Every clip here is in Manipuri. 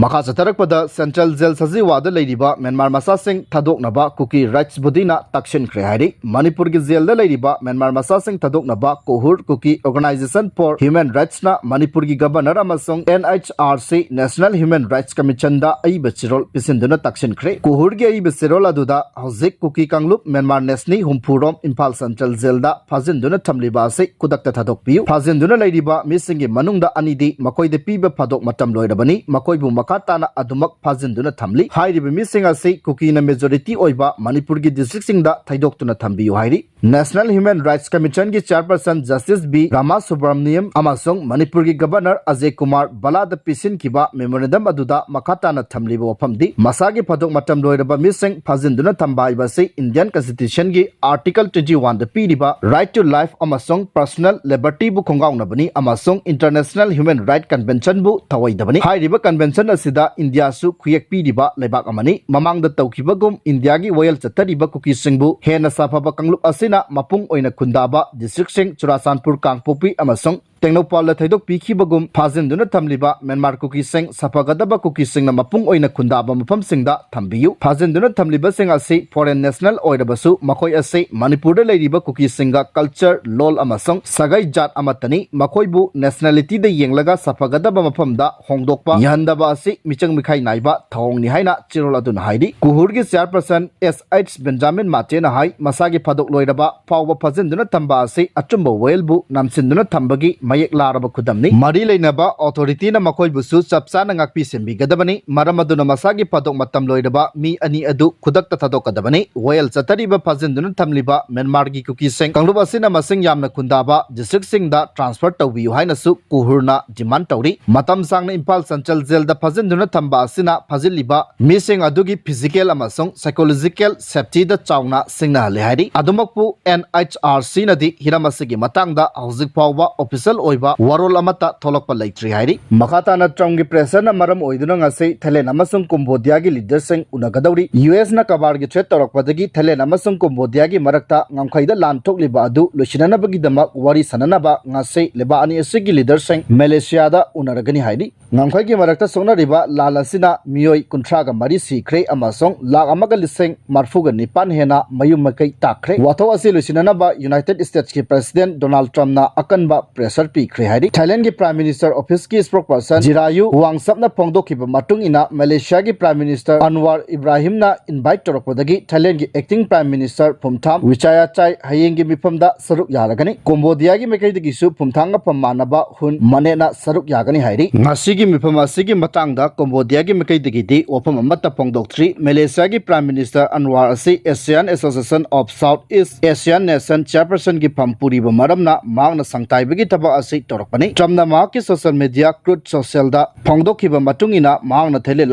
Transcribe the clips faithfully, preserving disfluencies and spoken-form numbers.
ꯃꯈꯥ ꯆꯠꯊꯔꯛꯄꯗ, ꯁꯦꯟꯇ꯭ꯔꯦꯜ ꯖꯦꯜ ꯁꯖꯤꯋꯥꯗ ꯂꯩꯔꯤꯕ ꯃ꯭ꯌꯥꯟꯃꯥꯔ ꯃꯆꯥꯁꯤꯡ ꯊꯥꯗꯣꯛꯅꯕ ꯀꯨꯀꯤ ꯔꯥꯏꯠꯁ ꯕꯣꯗꯤꯅ ꯇꯛꯁꯤꯟꯈ꯭ꯔꯦ ꯍꯥꯏꯔꯤ꯫ ꯃꯅꯤꯄꯨꯔꯒꯤ ꯖꯦꯜꯗ ꯂꯩꯔꯤꯕ ꯃ꯭ꯌꯥꯟꯃꯥꯔ ꯃꯆꯥꯁꯤꯡ ꯊꯥꯗꯣꯛꯅꯕ KOHUR Kuki organisation for human ꯔꯥꯏꯠꯁꯅ ꯃꯅꯤꯄꯨꯔꯒꯤ ꯒꯕꯔꯅꯔ ꯑꯃꯁꯨꯡ N H R C, national human rights ꯀꯃꯤꯁꯟꯗ ꯑꯏꯕ ꯆꯦꯔꯣꯜ ꯄꯤꯁꯤꯟꯗꯨꯅ ꯇꯛꯁꯤꯟꯈ꯭ꯔꯦ꯫ ꯀꯣꯍꯨꯔꯒꯤ ꯑꯏꯕ ꯆꯦꯔꯣꯜ ꯑꯗꯨꯗ ꯍꯧꯖꯤꯛ ꯀꯨꯀꯤ ꯀꯥꯡꯂꯨꯞ ꯃ꯭ꯌꯥꯟꯃꯥꯔ ꯅꯦꯁꯅꯤ ꯍꯨꯝꯐꯨ ꯔꯣꯝ ꯏꯝꯐꯥꯜ ꯁꯦꯟꯇ꯭ꯔꯦꯜ ꯖꯦꯜꯗ ꯐꯥꯖꯤꯟꯗꯨꯅ ꯊꯝꯂꯤꯕ ꯑꯁꯤ ꯈꯨꯗꯛꯇ ꯊꯥꯗꯣꯛꯄꯤꯌꯨ꯫ ꯐꯥꯖꯤꯟꯗꯨꯅ ꯂꯩꯔꯤꯕ ꯃꯤꯁꯤꯡꯒꯤ ꯃꯅꯨꯡꯗ ꯑꯅꯤꯗꯤ ꯃꯈꯣꯏꯗ ꯄꯤꯕ ꯐꯥꯗꯣꯛ ꯃꯇꯝ ꯂꯣꯏꯔꯕꯅꯤ꯫ ꯃꯈꯣꯏꯕꯨ ꯃꯈꯥ ꯇꯥꯅ ꯑꯗꯨꯃꯛ ꯐꯥꯖꯤꯟꯗꯨꯅ ꯊꯝꯂꯤ꯫ ꯍꯥꯏꯔꯤꯕ ꯃꯤꯁꯤꯡ ꯑꯁꯤ ꯀꯨꯀꯤꯅ ꯃꯦꯖꯣꯔꯤꯇꯤ ꯑꯣꯏꯕ ꯃꯅꯤꯄꯨꯔꯒꯤ ꯗꯤꯁꯇ꯭ꯔꯤꯛꯁꯤꯡꯗ ꯊꯩꯗꯣꯛꯇꯨꯅ ꯊꯝꯕꯤꯌꯨ ꯍꯥꯏꯔꯤ꯫ ꯅꯦꯁꯅꯦꯜ ꯍ꯭ꯌꯨꯃꯦꯟ ꯔꯥꯏꯠꯁ ꯀꯃꯤꯁꯟꯒꯤ chairperson justice B Rama Subramaniam ꯑꯃꯁꯨꯡ ꯃꯅꯤꯄꯨꯔꯒꯤ ꯒꯕꯔꯅꯔ ꯑꯖꯦ ꯀꯨꯃꯥꯔ ꯕꯂꯥꯗ ꯄꯤꯁꯤꯟꯈꯤꯕ ꯃꯦꯃꯣꯔꯦꯟꯗꯝ ꯑꯗꯨꯗ ꯃꯈꯥ ꯇꯥꯅ ꯊꯝꯂꯤꯕ ꯋꯥꯐꯝꯗꯤ, ꯃꯁꯥꯒꯤ ꯐꯥꯗꯣꯛ ꯃꯇꯝ ꯂꯣꯏꯔꯕ ꯃꯤꯁꯤꯡ ꯐꯥꯖꯤꯟꯗꯨꯅ ꯊꯝꯕ ꯍꯥꯏꯕ ꯑꯁꯤ ꯏꯟꯗꯤꯌꯟ ꯀꯟꯁꯇꯤꯇ꯭ꯌꯨꯁꯟꯒꯤ ꯑꯥꯔꯇꯤꯀꯜ ꯇ꯭ꯋꯦꯟꯇꯤ ꯋꯥꯟꯗ ꯄꯤꯔꯤꯕ ꯔꯥꯏꯠ ꯇꯨ ꯂꯥꯏꯐ ꯑꯃꯁꯨꯡ ꯄꯔꯁꯣꯅꯦꯜ ꯂꯤꯕꯔꯇꯤꯕꯨ ꯈꯣꯡꯒꯥꯎꯅꯕꯅꯤ ꯑꯃꯁꯨꯡ ꯏꯟꯇꯔꯅꯦꯁꯅꯦꯜ ꯍ꯭ꯌꯨꯃꯦꯟ ꯔꯥꯏꯠ ꯀꯟꯚꯦꯟꯁꯟꯕꯨ ꯊꯧꯑꯣꯏꯗꯕꯅꯤ꯫ ꯍꯥꯏꯔꯤꯕ ꯀꯟꯚꯦꯟꯁꯟ ꯑꯁꯤꯗ ꯏꯟꯗꯤꯌꯥꯁꯨ ꯈꯨꯌꯦꯛ ꯄꯤꯔꯤꯕ ꯂꯩꯕꯥꯛ ꯑꯃꯅꯤ꯫ ꯃꯃꯥꯡꯗ ꯇꯧꯈꯤꯕꯒꯨꯝ ꯏꯟꯗꯤꯌꯥꯒꯤ ꯋꯥꯌꯦꯜ ꯆꯠꯊꯔꯤꯕ ꯀꯨꯀꯤꯁꯤꯡꯕꯨ ꯍꯦꯟꯅ ꯁꯥꯐꯕ ꯀꯥꯡꯂꯨꯞ ꯑꯁꯤꯅ ꯃꯄꯨꯡ ꯑꯣꯏꯅ ꯈꯨꯟꯗꯥꯕ ꯗꯤꯁꯇ꯭ꯔꯤꯛꯁꯤꯡ ꯆꯨꯔꯥꯆꯥꯟꯄꯨꯔ, ꯀꯥꯡꯄꯣꯛꯄꯤ ꯑꯃꯁꯨꯡ ꯇꯦꯡꯅꯧꯄꯥꯜꯗ ꯊꯩꯗꯣꯛꯄꯤꯈꯤꯕꯒꯨꯝ ꯐꯥꯖꯤꯟꯗꯨꯅ ꯊꯝꯂꯤꯕ ꯃ꯭ꯌꯥꯟꯃꯥꯔ ꯀꯨꯀꯤꯁꯤꯡ ꯁꯥꯐꯒꯗꯕ ꯀꯨꯀꯤꯁꯤꯡꯅ ꯃꯄꯨꯡ ꯑꯣꯏꯅ ꯈꯨꯟꯗꯥꯕ ꯃꯐꯝꯁꯤꯡꯗ ꯊꯝꯕꯤꯌꯨ꯫ ꯐꯥꯖꯤꯟꯗꯨꯅ ꯊꯝꯂꯤꯕꯁꯤꯡ ꯑꯁꯤ ꯐꯣꯔꯦꯟ ꯅꯦꯁꯅꯦꯜ ꯑꯣꯏꯔꯕꯁꯨ ꯃꯈꯣꯏ ꯑꯁꯤ ꯃꯅꯤꯄꯨꯔꯗ ꯂꯩꯔꯤꯕ ꯀꯨꯀꯤꯁꯤꯡꯒ ꯀꯜꯆꯔ, ꯂꯣꯜ ꯑꯃꯁꯨꯡ ꯁꯥꯒꯩ ꯖꯥꯠ ꯑꯃꯠꯇꯅꯤ꯫ ꯃꯈꯣꯏꯕꯨ ꯅꯦꯁꯅꯦꯂꯤꯇꯤꯗ ꯌꯦꯡꯂꯒ ꯁꯥꯐꯒꯗꯕ ꯃꯐꯝꯗ ꯍꯣꯡꯗꯣꯛꯄ ꯌꯥꯍꯟꯗꯕ ꯑꯁꯤ ꯃꯤꯆꯪ ꯃꯤꯈꯥꯏ ꯅꯥꯏꯕ ꯊꯧꯑꯣꯡꯅꯤ ꯍꯥꯏꯅ ꯆꯦꯔꯣꯜ ꯑꯗꯨꯅ ꯍꯥꯏꯔꯤ꯫ ꯀꯨꯍꯨꯔꯒꯤ ꯆꯦꯌꯔꯄꯔꯁꯟ ꯑꯦꯁ ꯑꯩꯆ ꯕꯦꯟꯖꯥꯃꯤꯟ ꯃꯥꯇꯦꯅ ꯍꯥꯏ, ꯃꯁꯥꯒꯤ ꯐꯥꯗꯣꯛ ꯂꯣꯏꯔꯕ ꯐꯥꯎꯕ ꯐꯥꯖꯤꯟꯗꯨꯅ ꯊꯝꯕ ꯑꯁꯤ ꯑꯆꯨꯝꯕ ꯋꯥꯌꯦꯜꯕꯨ ꯅꯝꯁꯤꯟꯗꯨꯅ ꯊꯝꯕꯒꯤ ꯃꯌꯦꯛ ꯂꯥꯔꯕ ꯈꯨꯗꯝꯅꯤ꯫ ꯃꯔꯤ ꯂꯩꯅꯕ ꯑꯣꯊꯣꯔꯤꯇꯤꯅ ꯃꯈꯣꯏꯕꯨꯁꯨ ꯆꯞ ꯆꯥꯅ ꯉꯥꯛꯄꯤ ꯁꯦꯟꯕꯤꯒꯗꯕꯅꯤ꯫ ꯃꯔꯝ ꯑꯗꯨꯅ ꯃꯁꯥꯒꯤ ꯐꯥꯗꯣꯛ ꯃꯇꯝ ꯂꯣꯏꯔꯕ ꯃꯤ ꯑꯅꯤ ꯑꯗꯨ ꯈꯨꯗꯛꯇ ꯊꯥꯗꯣꯛꯀꯗꯕꯅꯤ꯫ ꯋꯥꯌꯦꯜ ꯆꯠꯊꯔꯤꯕ ꯐꯥꯖꯤꯟꯗꯨꯅ ꯊꯝꯂꯤꯕ ꯃ꯭ꯌꯥꯟꯃꯥꯔꯒꯤ ꯀꯨꯀꯤꯁꯤꯡ ꯀꯥꯡꯂꯨꯞ ꯑꯁꯤꯅ ꯃꯁꯤꯡ ꯌꯥꯝꯅ ꯈꯨꯟꯗꯥꯕ ꯗꯤꯁꯇ꯭ꯔꯤꯛꯁꯤꯡꯗ ꯇ꯭ꯔꯥꯟꯁꯐꯔ ꯇꯧꯕꯤꯌꯨ ꯍꯥꯏꯅꯁꯨ ꯀꯨꯍꯨꯔꯅ ꯗꯤꯃꯥꯟ ꯇꯧꯔꯤ꯫ ꯃꯇꯝ ꯁꯥꯡꯅ ꯏꯝꯐꯥꯜ ꯁꯦꯟꯇ꯭ꯔꯦꯜ ꯖꯦꯜꯗ ꯐꯥꯖꯤꯟꯗꯨꯅ ꯊꯝꯕ ꯑꯁꯤꯅ ꯐꯥꯖꯤꯜꯂꯤꯕ ꯃꯤꯁꯤꯡ ꯑꯗꯨꯒꯤ ꯐꯤꯖꯤꯀꯦꯜ ꯑꯃꯁꯨꯡ ꯁꯥꯏꯀꯣꯂꯣꯖꯤꯀꯦꯜ ꯁꯦꯐꯇꯤꯗ ꯆꯥꯎꯅ ꯁꯤꯡꯅꯍꯜꯂꯤ ꯍꯥꯏꯔꯤ꯫ ꯑꯗꯨꯃꯛꯄꯨ, ꯑꯦꯟ ꯑꯩꯆ ꯑꯥꯔ ꯁꯤꯅꯗꯤ ꯍꯤꯔꯝ ꯑꯁꯤꯒꯤ ꯃꯇꯥꯡꯗ ꯍꯧꯖꯤꯛ ꯐꯥꯎꯕ ꯑꯣꯐꯤꯁꯤꯌꯦꯜ ꯑꯣꯏꯕ ꯋꯥꯔꯣꯜ ꯑꯃꯠꯇ ꯊꯣꯛꯂꯛꯄ ꯂꯩꯇ꯭ꯔꯤ ꯍꯥꯏꯔꯤ꯫ ꯃꯈꯥ ꯇꯥꯅ ꯇ꯭ꯔꯝꯞꯀꯤ pressureꯅ ꯃꯔꯝ ꯑꯣꯏꯗꯨꯅ ꯉꯁꯤ ꯊꯥꯏꯂꯦꯟ ꯑꯃꯁꯨꯡ ꯀꯣꯝꯕꯣꯗꯤꯌꯥꯒꯤ leaderꯁꯤꯡ ꯎꯅꯒꯗꯧꯔꯤ꯫ ꯌꯨ ꯑꯦꯁꯅ ꯀꯕꯥꯔꯒꯤ threat ꯇꯧꯔꯛꯄꯗꯒꯤ ꯊꯥꯏꯂꯦꯟ ꯑꯃꯁꯨꯡ ꯀꯣꯝꯕꯣꯗꯤꯌꯥꯒꯤ ꯃꯔꯛꯇ ꯉꯝꯈꯩꯗ ꯂꯥꯟ ꯊꯣꯛꯂꯤꯕ ꯑꯗꯨ ꯂꯣꯏꯁꯤꯟꯅꯅꯕꯒꯤꯗꯃꯛ ꯋꯥꯔꯤ ꯁꯥꯟꯅꯅꯕ ꯉꯁꯤ ꯂꯩꯕꯥꯛ ꯑꯅꯤ ꯑꯁꯤꯒꯤ leaderꯁꯤꯡ ꯃꯦꯂꯦꯁꯤꯌꯥꯗ ꯎꯅꯔꯒꯅꯤ ꯍꯥꯏꯔꯤ꯫ ꯉꯝꯈꯩꯒꯤ ꯃꯔꯛꯇ ꯁꯣꯛꯅꯔꯤꯕ ꯂꯥꯟ ꯑꯁꯤꯅ ꯃꯤꯑꯣꯏ ꯀꯨꯟꯊ꯭ꯔꯥꯒ ꯃꯔꯤ ꯁꯤꯈ꯭ꯔꯦ ꯑꯃꯁꯨꯡ ꯂꯥꯈ ꯑꯃꯒ ꯂꯤꯁꯤꯡ ꯃꯔꯤꯐꯨꯒ ꯅꯤꯄꯥꯟ ꯍꯦꯟꯅ ꯃꯌꯨꯝ ꯃꯀꯩ ꯇꯥꯛꯈ꯭ꯔꯦ꯫ ꯋꯥꯊꯣꯛ ꯑꯁꯤ ꯂꯣꯏꯁꯤꯟꯅꯅꯕ ꯌꯨꯅꯥꯏꯇꯦꯗ ꯁ꯭ꯇꯦꯠꯁꯀꯤ ꯄ꯭ꯔꯦꯁꯤꯗꯦꯟꯠ ꯗꯣꯅꯥꯜꯗ ꯇ꯭ꯔꯝꯞꯅ ꯑꯀꯟꯕ pressure ꯄꯤꯈ꯭ꯔꯦ ꯍꯥꯏꯔꯤ꯫ ꯊꯥꯏꯂꯦꯟꯒꯤ Prime Minister Officeꯀꯤ spokesperson ꯖꯤꯔꯥꯌꯨ ꯋꯥꯡꯆꯞꯅ ꯐꯣꯡꯗꯣꯛꯈꯤꯕ ꯃꯇꯨꯡ ꯏꯟꯅ, ꯃꯦꯂꯦꯁꯤꯌꯥꯒꯤ Prime Minister ꯑꯟꯋꯥꯔ ꯏꯕ꯭ꯔꯥꯍꯤꯝꯅ invite ꯇꯧꯔꯛꯄꯗꯒꯤ ꯊꯥꯏꯂꯦꯟꯒꯤ acting Prime Minister ꯐꯨꯝꯊꯥꯝ ꯋꯤꯆꯥꯌꯥꯆꯥꯏ ꯍꯌꯦꯡꯒꯤ ꯃꯤꯐꯝꯗ ꯁꯔꯨꯛ ꯌꯥꯔꯒꯅꯤ꯫ ꯀꯣꯝꯕꯣꯗꯤꯌꯥꯒꯤ ꯃꯥꯏꯀꯩꯗꯒꯤꯁꯨ ꯐꯨꯝꯊꯥꯝꯒ ꯐꯝ ꯃꯥꯟꯅꯕ ꯍꯨꯟ ꯃꯅꯦꯠꯅ ꯁꯔꯨꯛ ꯌꯥꯒꯅꯤ ꯍꯥꯏꯔꯤ꯫ ꯉꯁꯤꯒꯤ ꯃꯤꯐꯝ ꯑꯁꯤꯒꯤ ꯃꯇꯥꯡꯗ ꯀꯣꯝꯕꯣꯗꯤꯌꯥꯒꯤ ꯃꯥꯏꯀꯩꯗꯒꯤꯗꯤ ꯋꯥꯐꯝ ꯑꯃꯠꯇ ꯐꯣꯡꯗꯣꯛꯇ꯭ꯔꯤ꯫ ꯃꯦꯂꯦꯁꯤꯌꯥꯒꯤ Prime Minister ꯑꯟꯋꯥꯔ ꯑꯁꯤ Asian Association of South East Asian Nation chairpersonꯒꯤ ꯐꯝ ꯄꯨꯔꯤꯕ ꯃꯔꯝꯅ ꯃꯍꯥꯛꯅ ꯁꯪꯇꯥꯏꯕꯒꯤ ꯊꯕꯛ ꯑꯁꯤ ꯇꯧꯔꯛꯄꯅꯤ꯫ ꯇ꯭ꯔꯝꯞꯅ ꯃꯍꯥꯛꯀꯤ social media Truth Socialꯗ ꯐꯣꯡꯗꯣꯛꯈꯤꯕ ꯃꯇꯨꯡ ꯏꯟꯅ, ꯃꯍꯥꯛꯅ ꯊꯥꯏꯂꯦꯟ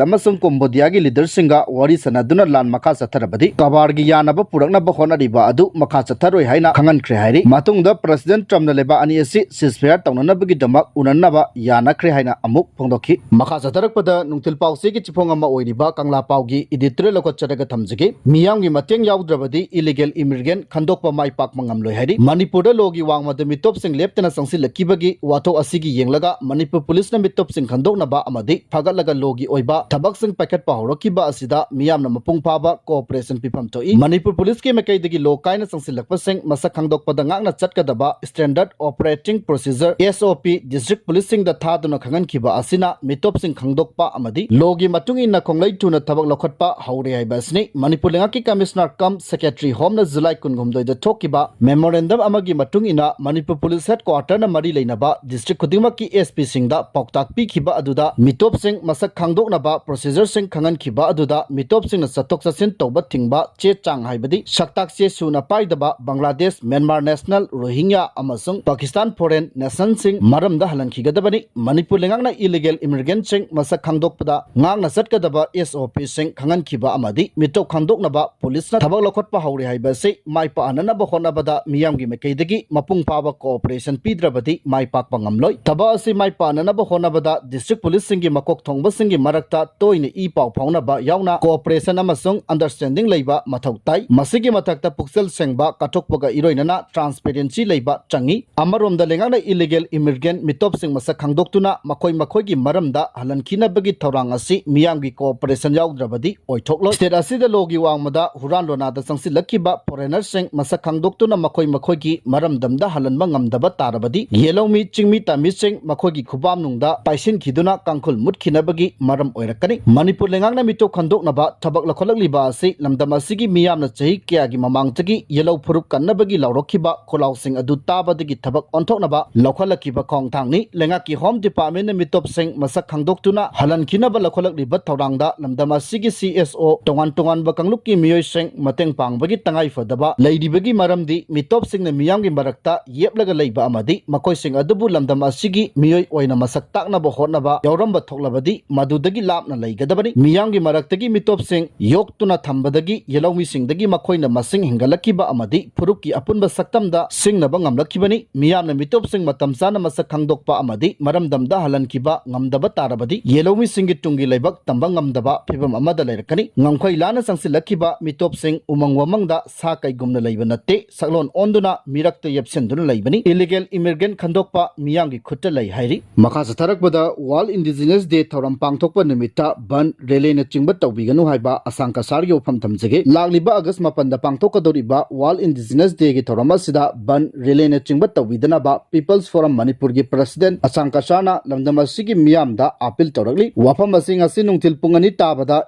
ꯑꯃꯁꯨꯡ ꯀꯣꯝꯕꯣꯗꯤꯌꯥꯒꯤ leaderꯁꯤꯡꯒ ꯋꯥꯔꯤ ꯁꯥꯟꯅꯗꯨꯅ ꯂꯥꯟ ꯃꯈꯥ ꯆꯠꯊꯔꯕꯗꯤ ꯀꯕꯥꯔꯒꯤ ꯌꯥꯅꯕ ꯄꯨꯔꯛꯅꯕ ꯍꯣꯠꯅꯔꯤꯕ ꯑꯗꯨ ꯃꯈꯥ ꯆꯠꯊꯔꯣꯏ ꯍꯥꯏꯅ ꯈꯪꯍꯟꯈ꯭ꯔꯦ ꯍꯥꯏꯔꯤ꯫ ꯃꯇꯨꯡꯗ ꯄ꯭ꯔꯦꯁꯤꯗꯦꯟꯠ ꯇ꯭ꯔꯝꯞꯅ ꯂꯩꯕꯥꯛ ꯑꯅꯤ ꯑꯁꯤ ceasefire ꯇꯧꯅꯅꯕꯒꯤꯗꯃꯛ ꯎꯅꯅꯕ ꯌꯥꯅꯈ꯭ꯔꯦ ꯍꯥꯏꯅ ꯑꯃꯨꯛ ꯐꯣꯡꯗꯣꯛꯈꯤ꯫ ꯃꯈꯥ ꯆꯠꯊꯔꯛꯄꯗ ꯅꯨꯡꯊꯤꯜ ꯄꯥꯎꯆꯦꯒꯤ ꯆꯤꯐꯣꯡ ꯑꯃ ꯑꯣꯏꯔꯤꯕ ꯀꯪꯂꯥ ꯄꯥꯎꯒꯤ editorial ꯂꯧꯈꯠꯆꯔꯒ ꯊꯝꯖꯒꯦ꯫ ꯃꯤꯌꯥꯝꯒꯤ ꯃꯇꯦꯡ ꯌꯥꯎꯗ꯭ꯔꯕꯗꯤ illegal immigrant ꯈꯟꯗꯣꯛꯄ ꯃꯥꯏ ꯄꯥꯛꯄ ꯉꯝꯂꯣꯏ ꯍꯥꯏꯔꯤ꯫ ꯃꯅꯤꯄꯨꯔꯗ lawꯒꯤ ꯋꯥꯡꯃꯗ ꯃꯤꯇꯣꯞꯁꯤꯡ ꯂꯦꯞꯇꯅ ꯆꯪꯁꯤꯜꯂꯛꯈꯤꯕꯒꯤ ꯋꯥꯊꯣꯛ ꯑꯁꯤꯒꯤ ꯌꯦꯡꯂꯒ ꯃꯅꯤꯄꯨꯔ ꯄꯨꯂꯤꯁꯅ ꯃꯤꯇꯣꯞꯁꯤꯡ ꯈꯟꯗꯣꯛꯅꯕ ꯑꯃꯗꯤ ꯐꯒꯠꯂꯒ lawꯒꯤ ꯑꯣꯏꯕ ꯊꯕꯛꯁꯤꯡ ꯄꯥꯏꯈꯠꯄ ꯍꯧꯔꯛꯈꯤꯕ ꯑꯁꯤꯗ ꯃꯤꯌꯥꯝꯅ ꯃꯄꯨꯡ ꯐꯥꯕ cooperation ꯄꯤꯐꯝ ꯊꯣꯛꯏ꯫ ꯃꯅꯤꯄꯨꯔ ꯄꯨꯂꯤꯁꯀꯤ ꯃꯥꯏꯀꯩꯗꯒꯤ law ꯀꯥꯏꯅ ꯆꯪꯁꯤꯜꯂꯛꯄꯁꯤꯡ ꯃꯁꯛ ꯈꯪꯗꯣꯛꯄꯗ ꯉꯥꯛꯅ ꯆꯠꯀꯗꯕ Standard Operating Procedure, S O P, district ꯄꯨꯂꯤꯁꯁꯤꯡꯗ ꯊꯥꯗꯨꯅ ꯈꯪꯍꯟꯈꯤꯕ ꯑꯁꯤꯅ ꯃꯤꯇꯣꯞꯁꯤꯡ ꯈꯪꯗꯣꯛꯄ ꯑꯃꯗꯤ lawꯒꯤ ꯃꯇꯨꯡ ꯏꯟꯅ ꯈꯣꯡꯂꯩ ꯊꯨꯅ ꯊꯕꯛ ꯂꯧꯈꯠꯄ ꯍꯧꯔꯦ ꯍꯥꯏꯕ ꯑꯁꯤꯅꯤ꯫ ꯃꯅꯤꯄꯨꯔ ꯂꯩꯉꯥꯛꯀꯤ Commissioner cum Secretary Homeꯅ July ꯀꯨꯟꯍꯨꯝꯗꯣꯏꯗ ꯊꯣꯛꯈꯤꯕ memorandum ꯑꯃꯒꯤ ꯃꯇꯨꯡ ꯏꯟꯅ ꯃꯅꯤꯄꯨꯔ ꯄꯨꯂꯤꯁ headquarterꯅ ꯃꯔꯤ ꯂꯩꯅꯕ district ꯈꯨꯗꯤꯡꯃꯛꯀꯤ S Pꯁꯤꯡꯗ ꯄꯥꯎꯇꯥꯛ ꯄꯤꯈꯤꯕ ꯑꯗꯨꯗ ꯃꯤꯇꯣꯞꯁꯤꯡ ꯃꯁꯛ ꯈꯪꯗꯣꯛꯅꯕ procedureꯁꯤꯡ ꯈꯪꯍꯟꯈꯤꯕ ꯑꯗꯨꯗ ꯃꯤꯇꯣꯞꯁꯤꯡꯅ ꯆꯠꯊꯣꯛ ꯆꯠꯁꯤꯟ ꯇꯧꯕ ꯊꯤꯡꯕ ꯆꯦ ꯆꯥꯡ ꯍꯥꯏꯕꯗꯤ ꯁꯛꯇꯥꯛ ꯆꯦ ꯁꯨꯅ ꯄꯥꯏꯗꯕ ꯕꯪꯒ꯭ꯂꯥꯗꯦꯁ, ꯃ꯭ꯌꯥꯟꯃꯥꯔ national, ꯔꯣꯍꯤꯡꯌꯥ ꯑꯃꯁꯨꯡ ꯄꯥꯀꯤꯁꯇꯥꯟ foreign nationꯁꯤꯡ ꯃꯔꯝꯗ ꯍꯜꯍꯟꯈꯤꯒꯗꯕꯅꯤ꯫ ꯃꯅꯤꯄꯨꯔ ꯂꯩꯉꯥꯛꯅ illegal immigrantꯁꯤꯡ ꯃꯁꯛ ꯈꯪꯗꯣꯛꯄꯗ ꯉꯥꯛꯅ ꯆꯠꯀꯗꯕ S O Pꯁꯤꯡ ꯈꯪꯍꯟꯈꯤꯕ ꯑꯃꯗꯤ ꯃꯤꯇꯣꯞ ꯈꯪꯗꯣꯛꯅꯕ ꯄꯨꯂꯤꯁꯅ ꯊꯕꯛ ꯂꯧꯈꯠꯄ ꯍꯧꯔꯦ ꯍꯥꯏꯕ ꯑꯁꯤ ꯃꯥꯏ ꯄꯥꯛꯍꯟꯅꯕ ꯍꯣꯠꯅꯕꯗ ꯃꯤꯌꯥꯝꯒꯤ ꯃꯥꯏꯀꯩꯗꯒꯤ ꯃꯄꯨꯡ ꯐꯥꯕ cooperation ꯄꯤꯗ꯭ꯔꯕꯗꯤ ꯃꯥꯏ ꯄꯥꯛꯄ ꯉꯝꯂꯣꯏ꯫ ꯊꯕꯛ ꯑꯁꯤ ꯃꯥꯏ ꯄꯥꯛꯅꯅꯕ ꯍꯣꯠꯅꯕꯗ district police ꯁꯤꯡꯒꯤ ꯃꯀꯣꯛ ꯊꯣꯡꯕꯁꯤꯡꯒꯤ ꯃꯔꯛꯇ ꯇꯣꯏꯅ ꯏ ꯄꯥꯎ ꯐꯥꯎꯅꯕ ꯌꯥꯎꯅ cooperation ꯑꯃꯁꯨꯡ understanding ꯂꯩꯕ ꯃꯊꯧ ꯇꯥꯏ꯫ ꯃꯁꯤꯒꯤ ꯃꯊꯛꯇ ꯄꯨꯛꯆꯦꯜ ꯁꯦꯡꯕ, ꯀꯠꯊꯣꯛꯄꯒ ꯏꯔꯣꯏꯅꯅ transparency ꯂꯩꯕ ꯆꯪꯏ꯫ ꯑꯃꯔꯣꯝꯗ ꯂꯩꯉꯥꯛꯅ illegal immigrant ꯃꯤꯇꯣꯞꯁꯤꯡ ꯃꯁꯛ ꯈꯪꯗꯣꯛꯇꯨꯅ ꯃꯈꯣꯏ ꯃꯈꯣꯏꯒꯤ ꯃꯔꯝꯗ ꯍꯜꯍꯟꯈꯤꯅꯕꯒꯤ ꯊꯧꯔꯥꯡ ꯑꯁꯤ ꯃꯤꯌꯥꯝꯒꯤ cooperation ꯌꯥꯎꯗ꯭ꯔꯕꯗꯤ ꯑꯣꯏꯊꯣꯛꯂꯣꯏ꯫ State ꯑꯁꯤꯗ law ꯒꯤ ꯋꯥꯡꯃꯗ ꯍꯨꯔꯥꯟ ꯂꯣꯅꯥꯗ ꯆꯪꯁꯤꯜꯂꯛꯈꯤꯕ foreigner ꯁꯤꯡ ꯃꯁꯛ ꯈꯪꯗꯣꯛꯇꯨꯅ ꯃꯈꯣꯏ ꯃꯈꯣꯏꯒꯤ ꯃꯔꯝꯗꯝꯗ ꯍꯜꯍꯟꯕ ꯉꯝꯗꯕ ꯇꯥꯔꯕꯗꯤ ꯌꯦꯜꯍꯧꯃꯤ ꯆꯤꯡꯃꯤ ꯇꯝꯃꯤꯁꯤꯡ ꯃꯈꯣꯏꯒꯤ ꯈꯨꯕꯥꯝꯅꯨꯡꯗ ꯄꯥꯏꯁꯤꯟꯈꯤꯗꯨꯅ ꯀꯥꯡꯈꯨꯜ ꯃꯨꯠꯈꯤꯅꯕꯒꯤ ꯃꯔꯝ ꯑꯣꯏꯔꯛꯀꯅꯤ꯫ ꯃꯅꯤꯄꯨꯔ ꯂꯩꯉꯥꯛꯅ ꯃꯤꯇꯣꯞ ꯈꯟꯗꯣꯛꯅꯕ ꯊꯕꯛ ꯂꯧꯈꯠꯂꯛꯂꯤꯕ ꯑꯁꯤ ꯂꯝꯗꯝ ꯑꯁꯤꯒꯤ ꯃꯤꯌꯥꯝꯅ ꯆꯍꯤ ꯀꯌꯥꯒꯤ ꯃꯃꯥꯡꯗꯒꯤ ꯌꯦꯜꯍꯧ ꯐꯨꯔꯨꯞ ꯀꯟꯅꯕꯒꯤ ꯂꯥꯎꯔꯛꯈꯤꯕ ꯈꯣꯜꯂꯥꯎꯁꯤꯡ ꯑꯗꯨ ꯇꯥꯕꯗꯒꯤ ꯊꯕꯛ ꯑꯣꯟꯊꯣꯛꯅꯕ ꯂꯧꯈꯠꯂꯛꯈꯤꯕ ꯈꯣꯡꯊꯥꯡꯅꯤ꯫ ꯂꯩꯉꯥꯛꯀꯤ Home Department ꯅ ꯃꯤꯇꯣꯞꯁꯤꯡ ꯃꯁꯛ ꯈꯪꯗꯣꯛꯇꯨꯅ ꯍꯜꯍꯟꯈꯤꯅꯕ ꯂꯧꯈꯠꯂꯛꯂꯤꯕ ꯊꯧꯔꯥꯡꯗ ꯂꯝꯗꯝ ꯑꯁꯤꯒꯤ C S O, ꯇꯣꯉꯥꯟ ꯇꯣꯉꯥꯟꯕ ꯀꯥꯡꯂꯨꯞꯀꯤ ꯃꯤꯑꯣꯏꯁꯤꯡ ꯃꯇꯦꯡ ꯄꯥꯡꯕꯒꯤ ꯇꯉꯥꯏ ꯐꯗꯕ ꯂꯩꯔꯤꯕꯒꯤ ꯃꯔꯝꯗꯤ ꯃꯤꯇꯣꯞꯁꯤꯡꯅ ꯃꯤꯌꯥꯝꯒꯤ ꯃꯔꯛꯇ ꯌꯦꯞꯂꯒ ꯂꯩꯕ ꯑꯃꯗꯤ ꯃꯈꯣꯏꯁꯤꯡ ꯑꯗꯨꯕꯨ ꯂꯝꯗꯝ ꯑꯁꯤꯒꯤ ꯃꯤꯑꯣꯏ ꯑꯣꯏꯅ ꯃꯁꯛ ꯇꯥꯛꯅꯕ ꯍꯣꯠꯅꯕ ꯌꯥꯎꯔꯝꯕ ꯊꯣꯛꯂꯕꯗꯤ ꯃꯗꯨꯗꯒꯤ ꯂꯥꯞꯅ ꯂꯩꯒꯗꯕꯅꯤ꯫ ꯃꯤꯌꯥꯝꯒꯤ ꯃꯔꯛꯇꯒꯤ ꯃꯤꯇꯣꯞꯁꯤꯡ ꯌꯣꯛꯇꯨꯅ ꯊꯝꯕꯗꯒꯤ ꯌꯦꯜꯍꯧꯃꯤꯁꯤꯡꯗꯒꯤ ꯃꯈꯣꯏꯅ ꯃꯁꯤꯡ ꯍꯦꯟꯒꯠꯂꯛꯈꯤꯕ ꯑꯃꯗꯤ ꯐꯨꯔꯨꯞꯀꯤ ꯑꯄꯨꯟꯕ ꯁꯛꯇꯝꯗ ꯁꯤꯡꯅꯕ ꯉꯝꯂꯛꯈꯤꯕꯅꯤ꯫ ꯃꯤꯌꯥꯝꯅ ꯃꯤꯇꯣꯞꯁꯤꯡ ꯃꯇꯝ ꯆꯥꯅ ꯃꯁꯛ ꯈꯪꯗꯣꯛꯄ ꯑꯃꯗꯤ ꯃꯔꯝꯗꯝꯗ ꯍꯜꯍꯟꯈꯤꯕ ꯉꯝꯗꯕ ꯇꯥꯔꯕꯗꯤ ꯌꯦꯜꯍꯧꯃꯤꯁꯤꯡꯒꯤ ꯇꯨꯡꯒꯤ ꯂꯩꯕꯥꯛ ꯇꯝꯕ ꯉꯝꯗꯕ ꯐꯤꯚꯝ ꯑꯃꯗ ꯂꯩꯔꯛꯀꯅꯤ꯫ ꯉꯝꯈꯩ ꯂꯥꯟꯅ ꯆꯪꯁꯤꯜꯂꯛꯈꯤꯕ ꯃꯤꯇꯣꯞꯁꯤꯡ ꯎꯃꯪ ꯋꯥꯃꯪꯗ ꯁꯥ ꯀꯩꯒꯨꯝꯅ ꯂꯩꯕ ꯅꯠꯇꯦ, ꯁꯛꯂꯣꯟ ꯑꯣꯟꯗꯨꯅ ꯃꯤꯔꯛꯇ ꯌꯦꯞꯁꯤꯟꯗꯨꯅ ꯂꯩꯕꯅꯤ꯫ Illegal immigrant ꯈꯟꯗꯣꯛꯄ ꯃꯤꯌꯥꯝꯒꯤ ꯈꯨꯠꯇ ꯂꯩ ꯍꯥꯏꯔꯤ꯫ ꯃꯈꯥ ꯆꯠꯊꯔꯛꯄꯗ World Indigenous Day ꯊꯧꯔꯝ ꯄꯥꯡꯊꯣꯛꯄ ꯅꯨꯃꯤꯠꯇ ꯕꯟ, relay ꯅꯆꯤꯡꯕ ꯇꯧꯕꯤꯒꯅꯨ ꯍꯥꯏꯕ ꯑꯁꯥꯝ ꯀꯁꯥꯔꯒꯤ ꯋꯥꯐꯝ ꯊꯝꯖꯒꯦ꯫ ꯂꯥꯛꯂꯤꯕ ꯑꯥꯒꯁ ꯃꯥꯄꯟꯗ ꯄꯥꯡꯊꯣꯛꯀꯗꯧꯔꯤꯕ World Indigenous Day ꯒꯤ ꯊꯧꯔꯝ ꯑꯁꯤꯗ ꯕꯟ, relay ꯅꯆꯤꯡꯕ ꯇꯧꯕꯤꯗꯅꯕ People's Forum ꯃꯅꯤꯄꯨꯔꯒꯤ president ꯑꯁꯥꯝ ꯀꯁꯥꯔꯅ ꯂꯝꯗꯝ ꯑꯁꯤꯒꯤ ꯃꯤꯌꯥꯝꯗ appeal ꯇꯧꯔꯛꯂꯤ꯫ ꯋꯥꯐꯝ ꯑꯁꯤ ꯉꯁꯤ ꯅꯨꯡꯊꯤꯜ ꯄꯨꯡ ꯑꯅꯤ ꯇꯥꯕꯗ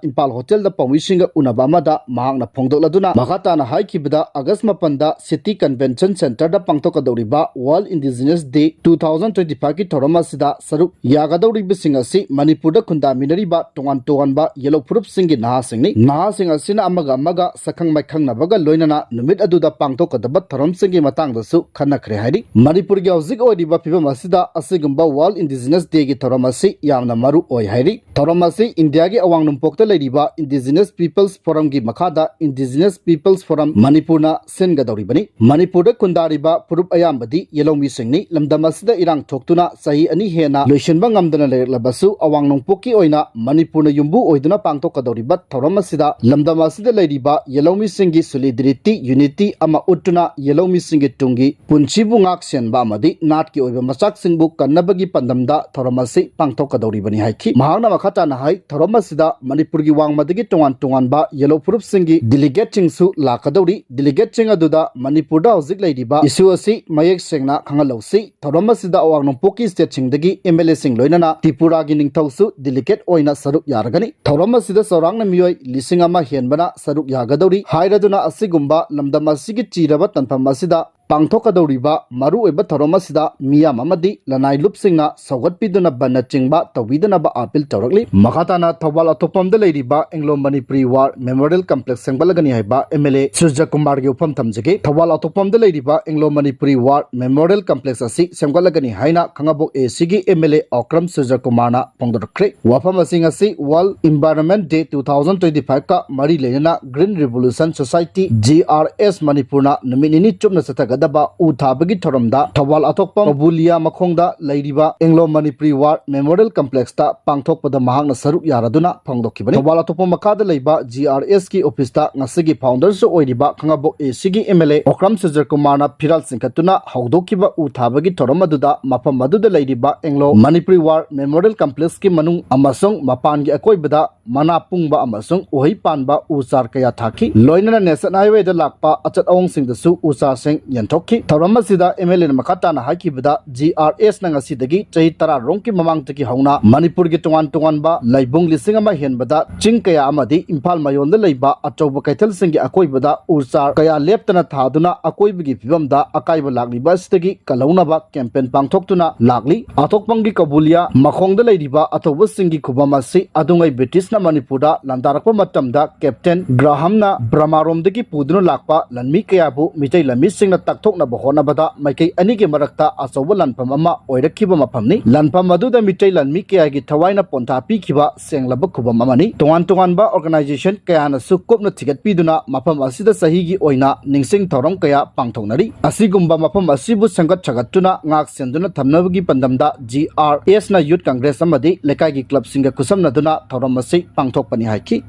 ꯏꯝꯐꯥꯜ hotel ꯗ ꯄꯥꯎꯃꯤꯁꯤꯡꯒ ꯎꯅꯕ ꯑꯃꯗ ꯃꯍꯥꯛꯅ ꯐꯣꯡꯗꯣꯛꯂꯗꯨꯅ ꯃꯈꯥ ꯇꯥꯅ ꯍꯥꯏꯈꯤꯕꯗ ꯑꯥꯒꯁ ꯃꯥꯄꯟꯗ City Convention Centre ꯗ ꯄꯥꯡꯊꯣꯛꯀꯗꯧꯔꯤꯕ World Indigenous Day two thousand twenty five ꯀꯤ ꯊꯧꯔꯝ ꯑꯁꯤꯗ ꯁꯔꯨꯛ ꯌꯥꯒꯗꯧꯔꯤꯕꯁꯤꯡ ꯑꯁꯤ ꯃꯅꯤꯄꯨꯔꯗ ꯈꯨꯟꯗꯥꯃꯤꯟꯅꯔꯤꯕ ꯇꯣꯉꯥꯟ ꯇꯣꯉꯥꯟꯕ ꯌꯦꯜꯍꯧ ꯐꯨꯔꯨꯞꯁꯤꯡꯒꯤ ꯅꯍꯥꯁꯤꯡꯅꯤ꯫ ꯅꯍꯥꯁꯤꯡ ꯑꯁꯤꯅ ꯑꯃꯒ ꯑꯃꯒ ꯁꯛꯈꯪ ꯃꯥꯏꯈꯪꯅꯕꯒ ꯂꯣꯏꯅꯅ ꯅꯨꯃꯤꯠ ꯑꯗꯨꯗ ꯄꯥꯡꯊꯣꯛꯀꯗꯕ ꯊꯧꯔꯝꯁꯤꯡꯒꯤ ꯃꯇꯥꯡꯗꯁꯨ ꯈꯟꯅꯈ꯭ꯔꯦ ꯍꯥꯏꯔꯤ꯫ ꯃꯅꯤꯄꯨꯔꯒꯤ ꯍꯧꯖꯤꯛ ꯑꯣꯏꯔꯤꯕ ꯐꯤꯕꯝ ꯑꯁꯤꯗ ꯑꯁꯤꯒꯨꯝꯕ World Indigenous Day ꯒꯤ ꯊꯧꯔꯝ ꯑꯁꯤ ꯌꯥꯝꯅ ꯃꯔꯨ ꯑꯣꯏ ꯍꯥꯏꯔꯤ꯫ ꯊꯧꯔꯝ ꯑꯁꯤ ꯏꯟꯗꯤꯌꯥꯒꯤ ꯑꯋꯥꯡ ꯅꯣꯡꯄꯣꯛꯇ ꯂꯩꯔꯤꯕ Indigenous People's Forum ꯒꯤ ꯃꯈꯥꯗ Indigenous People's Forum ꯃꯅꯤꯄꯨꯔꯅ ꯁꯤꯟꯒꯗꯧꯔꯤꯕꯅꯤ꯫ ꯃꯅꯤꯄꯨꯔꯗ ꯈꯨꯟꯗꯥꯔꯤꯕ ꯐꯨꯔꯨꯞ ꯑꯌꯥꯝꯕꯗꯤ ꯌꯦꯜꯍꯧꯃꯤꯁꯤꯡꯅꯤ꯫ ꯂꯝꯗꯝ ꯑꯁꯤꯗ ꯏꯔꯥꯡ ꯊꯣꯛꯇꯨꯅ ꯆꯍꯤ ꯑꯅꯤ ꯍꯦꯟꯅ ꯂꯣꯏꯁꯤꯟꯕ ꯉꯝꯗꯅ ꯂꯩꯔꯛꯂꯕꯁꯨ, ꯑꯋꯥꯡ ꯅꯣꯡꯄꯣꯛꯀꯤ ꯑꯣꯏꯅ ꯃꯅꯤꯄꯨꯔꯅ ꯌꯨꯝꯕꯨ ꯑꯣꯏꯗꯨꯅ ꯄꯥꯡꯊꯣꯛꯀꯗꯧꯔꯤꯕ ꯊꯧꯔꯝ ꯑꯁꯤꯗ ꯂꯝꯗꯝ ꯑꯁꯤꯗ ꯂꯩꯔꯤꯕ ꯌꯦꯜꯍꯧꯃꯤꯁꯤꯡꯒꯤ solidarity, unity ꯑꯃ ꯎꯠꯇꯨꯅ ꯌꯦꯜꯍꯧꯃꯤꯁꯤꯡꯒꯤ ꯇꯨꯡꯒꯤ ꯄꯨꯟꯁꯤꯕꯨ ꯉꯥꯛ ꯁꯦꯟꯕ ꯑꯃꯗꯤ ꯅꯥꯠꯀꯤ ꯑꯣꯏꯕ ꯃꯆꯥꯛꯁꯤꯡꯕꯨ ꯀꯟꯅꯕꯒꯤ ꯄꯥꯟꯗꯝꯗ ꯊꯧꯔꯝ ꯑꯁꯤ ꯄꯥꯡꯊꯣꯛꯀꯗꯧꯔꯤꯕꯅꯤ ꯍꯥꯏꯈꯤ꯫ ꯃꯍꯥꯛꯅ ꯃꯈꯥ ꯇꯥꯅ ꯍꯥꯏ, ꯊꯧꯔꯝ ꯑꯁꯤꯗ ꯃꯅꯤꯄꯨꯔꯒꯤ ꯋꯥꯡꯃꯗꯒꯤ ꯇꯣꯉꯥꯟ ꯇꯣꯉꯥꯟꯕ ꯌꯦꯜꯍꯧ ꯐꯨꯔꯨꯞꯁꯤꯡꯒꯤ delegateꯁꯤꯡꯁꯨ ꯂꯥꯛꯀꯗꯧꯔꯤ꯫ Delegateꯁꯤꯡ ꯑꯗꯨꯗ ꯃꯅꯤꯄꯨꯔꯗ ꯍꯧꯖꯤꯛ ꯂꯩꯔꯤꯕ issue ꯑꯁꯤ ꯃꯌꯦꯛ ꯁꯦꯡꯅ ꯈꯪꯍꯜꯍꯧꯁꯤ꯫ ꯊꯧꯔꯝ ꯑꯁꯤꯗ ꯑꯋꯥꯡ ꯅꯣꯡꯄꯣꯛꯀꯤ stateꯁꯤꯡꯗꯒꯤ MLAꯁꯤꯡ ꯂꯣꯏꯅꯅ ꯇ꯭ꯔꯤꯄꯨꯔꯥꯒꯤ ꯅꯤꯡꯊꯧꯁꯨ delegate ꯑꯣꯏꯅ ꯁꯔꯨꯛ ꯌꯥꯔꯒꯅꯤ꯫ ꯊꯧꯔꯝ ꯑꯁꯤꯗ ꯆꯥꯎꯔꯥꯛꯅ ꯃꯤꯑꯣꯏ ꯂꯤꯁꯤꯡ ꯑꯃ ꯍꯦꯟꯕꯅ ꯁꯔꯨꯛ ꯌꯥꯒꯗꯧꯔꯤ ꯍꯥꯏꯔꯗꯨꯅ, ꯑꯁꯤꯒꯨꯝꯕ ꯂꯝꯗꯝ ꯑꯁꯤꯒꯤ ꯆꯤꯔꯕ ꯇꯥꯟꯐꯝ ꯑꯁꯤꯗ ꯄꯥꯡꯊꯣꯛꯀꯗꯧꯔꯤꯕ ꯃꯔꯨꯑꯣꯏꯕ ꯊꯧꯔꯝ ꯑꯁꯤꯗ ꯃꯤꯌꯥꯝ ꯑꯃꯗꯤ ꯂꯅꯥꯏ ꯂꯨꯞꯁꯤꯡꯅ ꯁꯧꯒꯠꯄꯤꯗꯨꯅ ꯕꯟꯅꯆꯤꯡꯕ ꯇꯧꯕꯤꯗꯅꯕ appeal ꯇꯧꯔꯛꯂꯤ꯫ ꯃꯈꯥ ꯇꯥꯅ ꯊꯧꯕꯥꯜ ꯑꯊꯣꯛꯄꯝꯗ ꯂꯩꯔꯤꯕ Anglo Manipuri War Memorial Complex ꯁꯦꯝꯒꯠꯂꯒꯅꯤ ꯍꯥꯏꯕ MLA ꯁꯨꯔꯖꯀꯨꯃꯥꯔꯒꯤ ꯋꯥꯐꯝ ꯊꯝꯖꯒꯦ꯫ ꯊꯧꯕꯥꯜ ꯑꯊꯣꯛꯄꯝꯗ ꯂꯩꯔꯤꯕ Anglo Manipuri War Memorial Complex ꯑꯁꯤ ꯁꯦꯝꯒꯠꯂꯒꯅꯤ ꯍꯥꯏꯅ ꯈꯥꯡꯉꯕꯣꯛ ACꯒꯤ MLA ꯑꯣꯀ꯭ꯔꯝ ꯁꯨꯔꯖꯀꯨꯃꯥꯔꯅ ꯐꯣꯡꯗꯣꯔꯛꯈ꯭ꯔꯦ꯫ ꯋꯥꯐꯝ ꯑꯁꯤꯡ ꯑꯁꯤ World Environment Day two thousand twenty five ꯀ ꯃꯔꯤ ꯂꯩꯅꯅ Green Revolution Society, GRS, ꯃꯅꯤꯄꯨꯔꯅ ꯅꯨꯃꯤꯠ ꯅꯤꯅꯤ ꯆꯨꯞꯅ ꯆꯠꯊꯒꯗꯕ ꯎ ꯊꯥꯕꯒꯤ ꯊꯧꯔꯝꯗ ꯊꯧꯕꯥꯜ ꯑꯊꯣꯛꯄꯝ ꯀꯕꯨꯂꯤꯌꯥ ꯃꯈꯣꯡꯗ ꯂꯩꯔꯤꯕ Anglo Manipuri War Memorial Complexꯇ ꯄꯥꯡꯊꯣꯛꯄꯗ ꯃꯍꯥꯛꯅ ꯁꯔꯨꯛ ꯌꯥꯔꯗꯨꯅ ꯐꯣꯡꯗꯣꯛꯈꯤꯕꯅꯤ꯫ ꯊꯧꯕꯥꯜ ꯑꯊꯣꯛꯄꯝ ꯃꯈꯥꯗ ꯂꯩꯕ GRSꯀꯤ officeꯇ ꯉꯁꯤꯒꯤ founderꯁꯨ ꯑꯣꯏꯔꯤꯕ ꯈꯥꯡꯉꯕꯣꯛ ACꯒꯤ MLA ꯑꯣꯀ꯭ꯔꯝ ꯁꯨꯔꯖꯀꯨꯃꯥꯔꯅ ꯐꯤꯔꯥꯜ ꯆꯤꯡꯈꯠꯇꯨꯅ ꯍꯧꯗꯣꯛꯈꯤꯕ ꯎ ꯊꯥꯕꯒꯤ ꯊꯧꯔꯝ ꯑꯗꯨꯗ ꯃꯐꯝ ꯑꯗꯨꯗ ꯂꯩꯔꯤꯕ Anglo Manipuri War Memorial Complexꯀꯤ ꯃꯅꯨꯡ ꯑꯃꯁꯨꯡ ꯃꯄꯥꯟꯒꯤ ꯑꯀꯣꯏꯕꯗ ꯃꯅꯥ ꯄꯨꯡꯕ ꯑꯃꯁꯨꯡ ꯎꯍꯩ ꯄꯥꯟꯕ ꯎ ꯆꯥꯔ ꯀꯌꯥ ꯊꯥꯈꯤ꯫ ꯂꯣꯏꯅꯅ National Highwayꯗ ꯂꯥꯛꯄ ꯑꯆꯠ ꯑꯋꯣꯡꯁꯤꯡꯗꯁꯨ ꯎ ꯆꯥꯔꯁꯤꯡ ꯌꯦꯟꯊꯣꯛꯈꯤ꯫ ꯊꯧꯔꯝ ꯑꯁꯤꯗ MLAꯅ ꯃꯈꯥ ꯇꯥꯅ ꯍꯥꯏꯈꯤꯕꯗ, GRSꯅ ꯉꯁꯤꯗꯒꯤ ꯆꯍꯤ ꯇꯔꯥꯔꯣꯝꯒꯤ ꯃꯃꯥꯡꯗꯒꯤ ꯍꯧꯅ ꯃꯅꯤꯄꯨꯔꯒꯤ ꯇꯣꯉꯥꯟ ꯇꯣꯉꯥꯟꯕ ꯂꯩꯕꯨꯡ ꯂꯤꯁꯤꯡ ꯑꯃ ꯍꯦꯟꯕꯗ ꯆꯤꯡ ꯀꯌꯥ ꯑꯃꯗꯤ ꯏꯝꯐꯥꯜ ꯃꯌꯣꯟꯗ ꯂꯩꯕ ꯑꯆꯧꯕ ꯀꯩꯊꯦꯜꯁꯤꯡꯒꯤ ꯑꯀꯣꯏꯕꯗ ꯎ ꯆꯥꯔ ꯀꯌꯥ ꯂꯦꯞꯇꯅ ꯊꯥꯗꯨꯅ ꯑꯀꯣꯏꯕꯒꯤ ꯐꯤꯕꯝꯗ ꯑꯀꯥꯏꯕ ꯂꯥꯛꯂꯤꯕ ꯑꯁꯤꯗꯒꯤ ꯀꯜꯍꯧꯅꯕ campaign ꯄꯥꯡꯊꯣꯛꯇꯨꯅ ꯂꯥꯛꯂꯤ꯫ ꯑꯊꯣꯛꯄꯝꯒꯤ ꯀꯕꯨꯂꯤꯌꯥ ꯃꯈꯣꯡꯗ ꯂꯩꯔꯤꯕ ꯑꯊꯧꯕꯁꯤꯡꯒꯤ ꯈꯨꯕꯝ ꯑꯁꯤ ꯑꯗꯨꯉꯩ ꯕ꯭ꯔꯤꯇꯤꯁꯅ ꯃꯅꯤꯄꯨꯔꯗ ꯂꯥꯟꯗꯥꯔꯛꯄ ꯃꯇꯝꯗ ꯀꯦꯞꯇꯦꯟ ꯒ꯭ꯔꯥꯍꯝꯅ ꯕ꯭ꯔꯃꯥꯔꯣꯝꯗꯒꯤ ꯄꯨꯗꯨꯅ ꯂꯥꯛꯄ ꯂꯥꯟꯃꯤ ꯀꯌꯥꯕꯨ ꯃꯤꯇꯩ ꯂꯥꯟꯃꯤꯁꯤꯡꯅ ꯊꯣꯛꯅꯕ ꯍꯣꯠꯅꯕꯗ ꯃꯥꯏꯀꯩ ꯑꯅꯤꯒꯤ ꯃꯔꯛꯇ ꯑꯆꯧꯕ ꯂꯥꯟꯐꯝ ꯑꯃ ꯑꯣꯏꯔꯛꯈꯤꯕ ꯃꯐꯝꯅꯤ꯫ ꯂꯥꯟꯐꯝ ꯑꯗꯨꯗ ꯃꯤꯇꯩ ꯂꯥꯟꯃꯤ ꯀꯌꯥꯒꯤ ꯊꯋꯥꯏꯅ ꯄꯣꯟꯊꯥ ꯄꯤꯈꯤꯕ ꯁꯦꯡꯂꯕ ꯈꯨꯕꯝ ꯑꯃꯅꯤ꯫ ꯇꯣꯉꯥꯟ ꯇꯣꯉꯥꯟꯕ organization ꯀꯌꯥꯅꯁꯨ ꯀꯨꯞꯅ ꯊꯤꯒꯠꯄꯤꯗꯨꯅ ꯃꯐꯝ ꯑꯁꯤꯗ ꯆꯍꯤꯒꯤ ꯑꯣꯏꯅ ꯅꯤꯡꯁꯤꯡ ꯊꯧꯔꯝ ꯀꯌꯥ ꯄꯥꯡꯊꯣꯛꯅꯔꯤ꯫ ꯑꯁꯤꯒꯨꯝꯕ ꯃꯐꯝ ꯑꯁꯤꯕꯨ ꯁꯦꯝꯒꯠ ꯁꯥꯒꯠꯇꯨꯅ ꯉꯥꯛ ꯁꯦꯟꯗꯨꯅ ꯊꯝꯅꯕꯒꯤ ꯄꯥꯟꯗꯝꯗ G R S ꯅ Youth Congress ꯑꯃꯗꯤ ꯂꯩꯀꯥꯏꯒꯤ club ꯁꯤꯡꯒ ꯈꯨꯠꯁꯝꯅꯗꯨꯅ ꯊꯧꯔꯝ ꯑꯁꯤ ꯄꯥꯡꯊꯣꯛꯄꯅꯤ ꯍꯥꯏꯈꯤ꯫